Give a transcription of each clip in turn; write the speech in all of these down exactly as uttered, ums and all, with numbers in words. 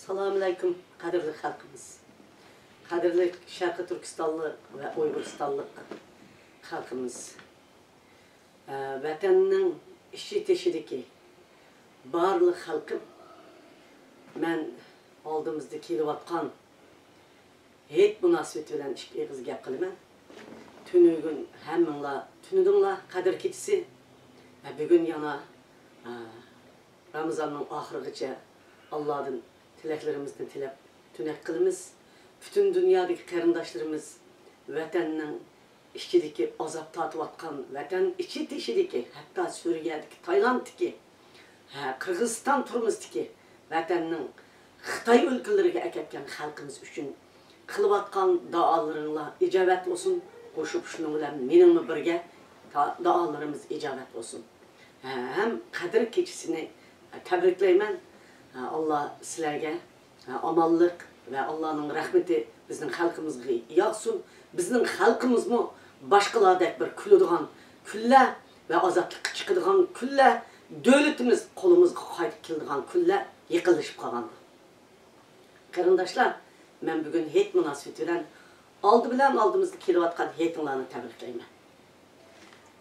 ئەسسالامۇئەلەيكۇم، قەدىرلىك خەلقىمىز. قەدىرلىك شەرقىي تۈركىستانلىق ۋە ئۇيغۇرىستانلىق خەلقىمىز. ئە، ۋەتەننىڭ ئىچى تېشىدىكى بارلىق خەلقىم، مەن ئالدىمىزدا كېلىۋاتقان ھېيت مۇناسىۋىتى بىلەن ئىككى ئېغىز گەپ قىلىمەن. تۈنۈگۈن ھەممىڭلار تۈنىدىڭلار، قەدىر كېچىسى. ۋە بۈگۈن يەنە، ئە، رامىزاننىڭ ئاخىرىغىچە ئاللادىن تىلەكلىرىمىزنى تىلەپ تۈنەك قىلىمىز. پۈتۈن دۇنيادىكى قېرىنداشلىرىمىز ۋەتەننىڭ ئىچىدىكى ئازاب تارتىۋاتقان، ۋەتەن ئىچى تېشىدىكى، ھەتتا سۈرىيەدىكى، تايلاندتىكى، ھە، قىرغىزىستان تۈرمىسىدىكى ۋەتەننىڭ خىتاي ئۆلكىلىرىگە ئەكەتكەن خەلقىمىز ئۈچۈن قىلىۋاتقان دائالىرىڭلار ئىجابەت بولسۇن. قوشۇپ شۇنىڭ بىلەن مېنىڭمۇ بىرگە تا-، دائالىرىمىز ئىجابەت بولسۇن. ھە، ھەم قەدىر كېچىسىنى تەبرىكلەيمەن. ھە، ئاللا سىلەرگە، ھە، ئامانلىق ۋە ئاللانىڭ رەھمىتى بىزنىڭ خەلقىمىزغا ياغسۇن. بىزنىڭ خەلقىمىزمۇ باشقىلاردەك بىر كۈلىدىغان كۈنلەر ۋە ئازادلىققا چىقىدىغان كۈنلەر، دۆلىتىمىز قولىمىزغا قايتىپ كېلىدىغان كۈنلەر يېقىنلىشىپ قالغاندا. قېرىنداشلار، مەن بۈگۈن ھېيت مۇناسىۋىتى بىلەن ئالدى بىلەن ئالدىمىزدا كېلىۋاتقان ھېيتىڭلارنى تەبرىكلەيمەن.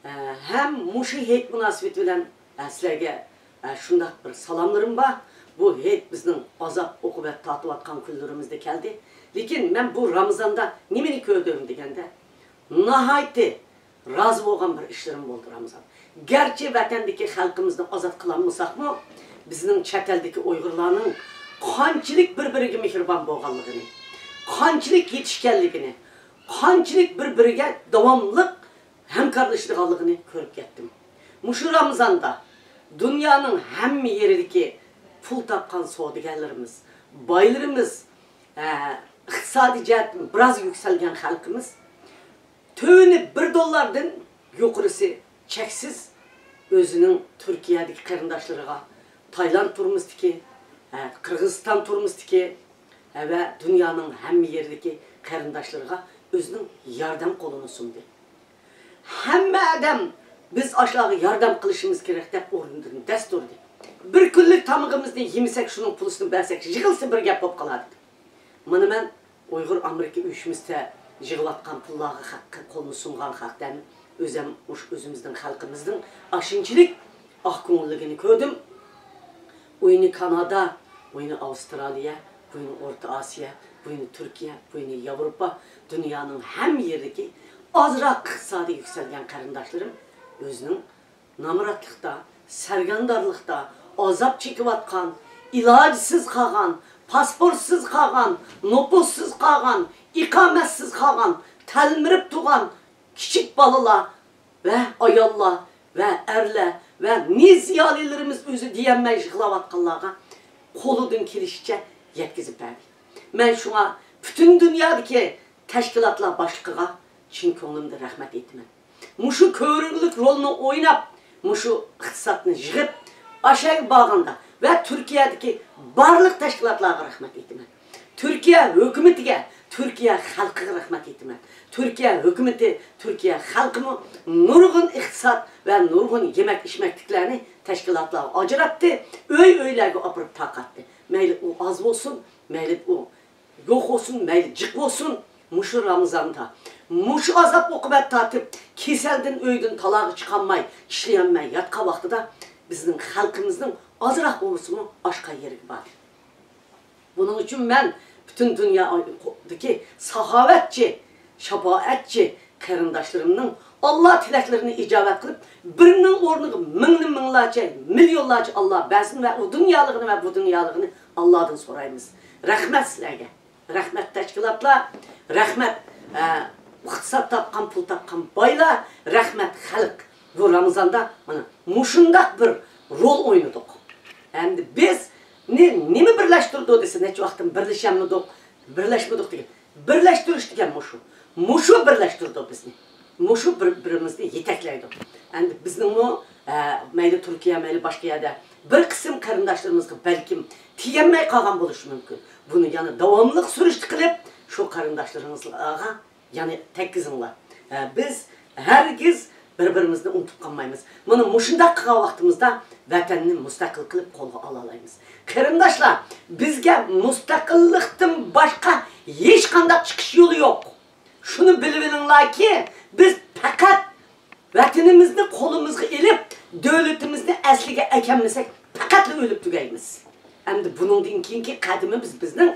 ئە، ھەم مۇشۇ ھېيت مۇناسىۋىتى بىلەن، ئە، سىلەرگە، ئە، شۇنداق بىر سالاملىرىم بار. بۇ ھېيت بىزنىڭ ئازاب ئوقۇبەت تارتىۋاتقان كۈنلىرىمىزدە كەلدى. لېكىن مەن بۇ رامىزاندا نېمىنى كۆردۈم دېگەندە، ناھايىتى رازى بولغان بىر ئىشلىرىم بولدى رامىزان. گەرچە ۋەتەندىكى خەلقىمىزنى ئازاد قىلالمىساقمۇ، بىزنىڭ چەت ئەلدىكى ئۇيغۇرلارنىڭ قانچىلىك بىر-بىرىگە مېھرىبان بولغانلىقىنى، قانچىلىك يېتىشكەنلىكىنى، قانچىلىك بىر-بىرىگە داۋاملىق ھەمكارلىشىدىغانلىقىنى كۆرۈپ كەتتىم. مۇشۇ رامىزاندا دۇنيانىڭ ھەممە يېرىدىكى پۇل تاپقان سودىگەرلىرىمىز، بايلىرىمىز، ئە، ئىقتىسادىي جەھەتتىن بىراز يۈكسەلگەن خەلقىمىز، تۆۋىنى بىر دوللاردىن يۇقىرىسى چەكسىز ئۆزىنىڭ تۈركىيەدىكى قېرىنداشلىرىغا، تايلاند تۈرمىسىدىكى، ھە، قىرغىزىستان تۈرمىسىدىكى، ھە، ۋە دۇنيانىڭ ھەممە يېرىدىكى قېرىنداشلىرىغا ئۆزىنىڭ ياردەم قولىنى سۇندى. ھەممە ئادەم بىز ئاشۇلارغا ياردەم قىلىشىمىز كېرەك دەپ ئورنىدىن دەس تۇردى. بىر كۈنلۈك تامىقىمىزنى يېمىسەك، شۇنىڭ پۇلىسىنى بەرسەك، يىغىلسا بىر گەپ بولۇپ قالار دېدىم. مانا مەن ئۇيغۇر ئامېرىكا ئۇيۇشمىسىدا يىغىۋاتقان پۇللارغا خەق-، قولنى سۇنغان خەق دەم، ئۆزەم مۇشۇ ئۆزىمىزنىڭ خەلقىمىزنىڭ ئاشۇنچىلىك ئاق كۆڭۈللۈكىنى كۆردۈم. ئۇينى كانادا، بۇينى ئاۋسترالىيە، بۇينى ئورتا ئاسىيا، بۇينى تۈركىيە، بۇينى ياۋروپا، دۇنيانىڭ ھەممە يېرىدىكى ئازراق ئىقتىسادى يۈكسەلگەن قېرىنداشلىرىم ئۆزىنىڭ نامراتلىقتا، سەرگەردانلىقتا ئازاب چېكىۋاتقان، ئىلاجسىز قالغان، پاسپورتسىز قالغان، نوپۇسسىز قالغان، ئىقامەتسىز قالغان، تەلمۈرۈپ تۇرغان كىچىك بالىلار ۋە ئاياللار ۋە ئەرلەر ۋە نى زىيالىيلىرىمىز ئۆزى دېيەلمەي يىغلاۋاتقانلارغا قولىدىن كېلىشىچە يەتكۈزۈپ بەردى. مەن شۇڭا پۈتۈن دۇنيادىكى تەشكىلاتلار باشلىقىغا چىن كۆڭلۈمدىن رەھمەت ئېيتىمەن. مۇشۇ كۆرۈنۈكلۈك رولنى ئويناپ، مۇشۇ ئىقتىسادنى يىغىپ، ئاشەگە بارغاندا ۋە تۈركىيەدىكى بارلىق تەشكىلاتلارغا رەھمەت ئېيتىمەن. تۈركىيە ھۆكۈمىتىگە، تۈركىيە خەلقىگە رەھمەت ئېيتىمەن. تۈركىيە ھۆكۈمىتى، تۈركىيە خەلقىمۇ نۇرغۇن ئىقتىساد ۋە نۇرغۇن يېمەك-ئىچمەكلىكلەرنى تەشكىلاتلارغا ئاجراتتى، ئۆي-ئۆيلەرگە ئاپىرىپ تارقاتتى. مەيلى ئۇ ئاز بولسۇن، مەيلى ئۇ يوق بولسۇن، مەيلى جىق بولسۇن، مۇشۇ رامىزاندا، مۇشۇ ئازاب-ئوقۇبەت تارتىپ، كېسەلدىن ئۆيدىن تالاغا چىقالماي، ئىشلىيەلمەي ياتقان ۋاقتىدا بىزنىڭ خەلقىمىزنىڭ ئازراق بولسىمۇ ئاشقان يېرىگە باردى. بۇنىڭ ئۈچۈن مەن پۈتۈن دۇنيادىكى ساخاۋەتچى، شاپائەتچى قېرىنداشلىرىمنىڭ ئاللا تىلەكلىرىنى ئىجابەت قىلىپ، بىرنىڭ ئورنىغا مىڭنى مىڭلارچە، مىليونلارچە ئاللا بەرسۇن ۋە ئۇ دۇنيالىقىنى ۋە بۇ دۇنيالىقىنى ئاللادىن سورايمىز. رەھمەت سىلەرگە. رەھمەت تەشكىلاتلار، رەھمەت، ئە، ئىقتىساد تاپقان، پۇل تاپقان بايلار، رەھمەت خەلق. بۇ رامىزاندا مانا مۇشۇنداق بىر رول ئوينىدۇق. ئەمدى بىزنى نېمە بىرلەشتۈرىدۇ دېسە، نەچچە ۋاقىتتىن بىرلىشەلمىدۇق، بىرلەشمىدۇق دېگەن. بىرلەشتۈرۈش دېگەن مۇشۇ. مۇشۇ بىرلەشتۈرىدۇ بىزنى. مۇشۇ بىر-، بىرىمىزنى يېتەكلەيدۇ. ئەمدى بىزنىڭمۇ، ئە، مەيلى تۈركىيە، مەيلى باشقا يەردە بىر قىسىم قېرىنداشلىرىمىزغا بەلكىم تېگەلمەي قالغان بولۇشى مۇمكىن. بۇنى يەنە داۋاملىق سۈرۈشتە قىلىپ، شۇ قېرىنداشلىرىڭىزلارغا يەنى تەگكۈزۈڭلار. ئە، بىز ھەرگىز بىر-بىرىمىزنى ئۇنتۇپ قالمايمىز. مانا مۇشۇنداق قىلغان ۋاقتىمىزدا ۋەتەننى مۇستەقىل قىلىپ قولغا ئالالايمىز. قېرىنداشلار، بىزگە مۇستەقىللىقتىن باشقا ھېچقانداق چىقىش يولى يوق. شۇنى بىلىۋېلىڭلاركى، بىز پەقەت ۋەتىنىمىزنى قولىمىزغا ئېلىپ، دۆلىتىمىزنى ئەسلىگە ئەكەلمىسەك، پەقەتلا ئۆلۈپ تۈگەيمىز. ئەمدى بۇنىڭدىن كېيىنكى قەدىمىمىز بىزنىڭ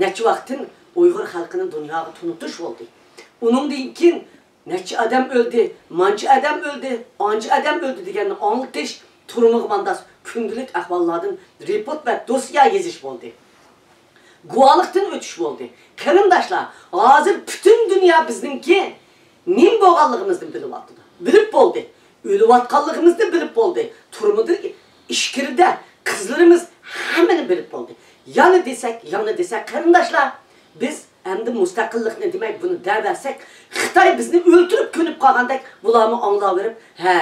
نەچچە ۋاقىتتىن ئۇيغۇر خەلقىنى دۇنياغا تونۇتۇش بولدى. ئۇنىڭدىن كېيىن نەچچە ئادەم ئۆلدى، مانچە ئادەم ئۆلدى، ئانچە ئادەم ئۆلدى دېگەننى ئاڭلىتىش، تۈرمىگە مانداس كۈندىلىك ئەھۋاللاردىن رېپورت ۋە دوسيە يېزىش بولدى. گۇۋاھلىقتىن ئۆتۈش بولدى. قېرىنداشلار، ھازىر پۈتۈن دۇنيا بىزنىڭكى نېمە بولغانلىقىمىزنى بىلىۋاتىدۇ. بىلىپ بولدى. ئۆلۈۋاتقانلىقىمىزنى بىلىپ بولدى. تۈرمىدە، ئىچكىرىدە قىزلىرىمىز ھەممىنى بىلىپ بولدى. يەنە دېسەك، يەنە دېسەك، قېرىنداشلار، بىز ئەمدى مۇستەقىللىقنى دېمەي، بۇنى دەۋەرسەك، خىتاي بىزنى ئۆلتۈرۈپ كۆنۈپ قالغاندەك، بۇلارمۇ ئاڭلاۋېرىپ، ھە،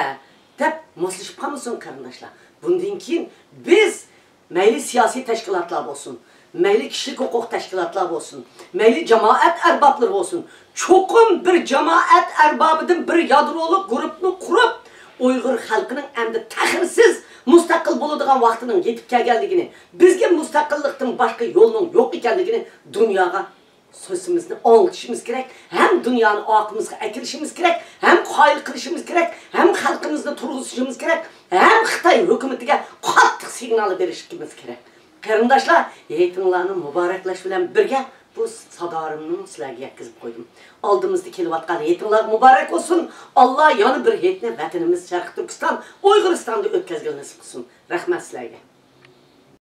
دەپ ماسلىشىپ قالمىسۇن، قېرىنداشلار. بۇندىن كېيىن بىز مەيلى سىياسىي تەشكىلاتلار بولسۇن، مەيلى كىشىلىك ھوقۇق تەشكىلاتلار بولسۇن، مەيلى جامائەت ئەربابلىرى بولسۇن، چوقۇم بىر جامائەت ئەربابىدىن بىر يادرولۇق گۇرۇپنى قۇرۇپ، ئۇيغۇر خەلقىنىڭ ئەمدى تەخىرسىز مۇستەقىل بولىدىغان ۋاقتىنىڭ يېتىپ كەلگەنلىكىنى، بىزگە مۇستەقىللىقتىن باشقا يولنىڭ يوق ئىكەنلىكىنى دۇنياغا سۆزىمىزنى ئاڭلىتىشىمىز كېرەك، ھەم دۇنيانى ئارقىمىزغا ئەكىرىشىمىز كېرەك، ھەم قايىل قىلىشىمىز كېرەك، ھەم خەلقىمىزنى تۇرغۇزۇشىمىز كېرەك، ھەم خىتاي ھۆكۈمىتىگە قاتتىق سىگنال بېرىشىمىز كېرەك. قېرىنداشلار، ھېيتىڭلارنى مۇبارەكلەش بىلەن بىرگە بۇ سادارىمنىمۇ سىلەرگە يەتكۈزۈپ قويدۇم. ئالدىمىزدا كېلىۋاتقان ھېيتىڭلار مۇبارەك بولسۇن. ئاللا يەنە بىر ھېيتنى ۋەتىنىمىز شەرقىي تۈركىستان، ئۇيغۇرىستاندا ئۆتكەزگىلى نېسىپ قىلسۇن. رەھمەت سىلەرگە.